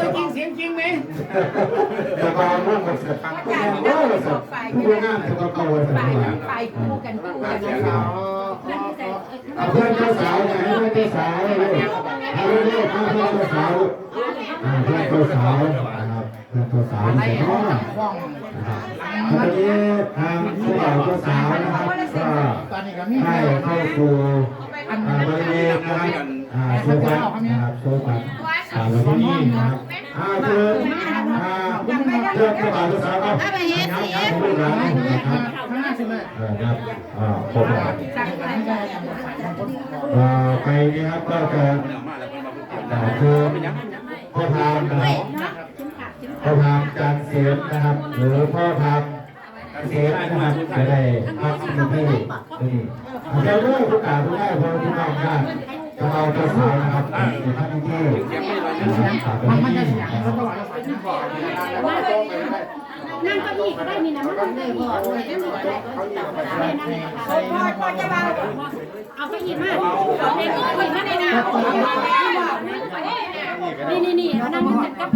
ຕົວຈິງສຽງຈິງເດ້ ສະບາຍມາກ ໂອ້ ສະບາຍ ຄືງາມແທ້ ເຂົາວ່າຊັ້ນວ່າ ປາຍຄູ່ກັນ ຄູ່ກັນ ເອົາເພື່ອນເຈົ້າສາວ ໃຫ້ເພື່ອນເຈົ້າສາວເລີຍ ເອົາເລີຍ ເອົາເພື່ອນເຈົ້າສາວ ອ່າ ເພື່ອນເຈົ້າສາວນະຄັບ ເພື່ອນເຈົ້າສາວຢູ່ໃສເນາະ ນະຄັບ ແລ້ວຕອນນີ້ທາງຜູ້ບ່າວເຈົ້າສາວນະຄັບ ກໍໄດ້ເຂົ້າສູ່ ອ່າ ບໍລິເວນນະຄັບ ອ່າ ສູ່ຂວັນນະຄັບ ສູ່ຂວັນ ອ່າ ປະເພນີນະຄັບ ອ່າ ເຊີນ ອ່າ ເຊີນເຈົ້າບ່າວເຈົ້າສາວເນາະ ເອີ ນະຄັບ ອ່າ ຄົບ ອ່າ ໄປນີ້ຄັບ ກໍຈະ ອ່າ ເຊີນພໍ່ພາມນະຄັບ ພໍ່ພາມຈັນເສນນະຄັບ ຫຼືພໍ່ພາມ ເສນນະຄັບ ຈະໄດ້ຮັບພິທີໂຕນີ້ ເຈົ້າເດີ ຜູ້ການຜູ້ໃຫຍ່ ພໍ່ພີ່ນ້ອງບ້ານ ເຈົ້າບ່າວເຈົ້າສາວນະຄັບ ໃນພິທີນະຄັບ ນັ່ງເກົ້າອີ່ກໍໄດ້ນີ້ນະ ມັນເລີຍບໍ່ ເອົາເກົ້າອີ່ມາ ເອົາເກົ້າອີ່ມາໃນນະ ນີ້ໆໆ ເອົານັ່ງກັນກັບ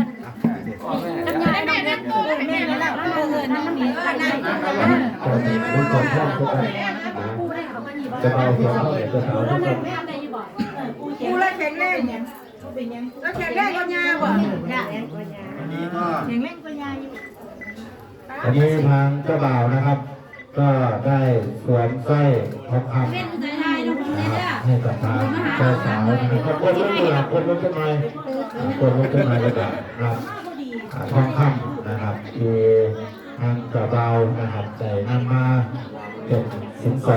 ຜູ້ລະແຂງແຮງ ລະແຂງແຮງກວ່າຍ່າບໍ່? ແຂງແຮງກວ່າຍ່າຢູ່ ອັນນີ້ທາງເຈົ້າບ່າວນະຄັບ ກໍໄດ້ສວມສ້ອຍທອງຄຳນະຄັບ ໃຫ້ກັບທາງເຈົ້າສາວນະຄັບ ກົດລົງ ກົດລົງຈັກໜ່ອຍ ກົດລົງຈັກໜ່ອຍ ແລ້ວກໍຮັບ ອ່າ ທອງຄຳນະຄັບ ທີ່ທາງເຈົ້າບ່າວນະຄັບ ໄດ້ນຳມາເປັນສິນສອດ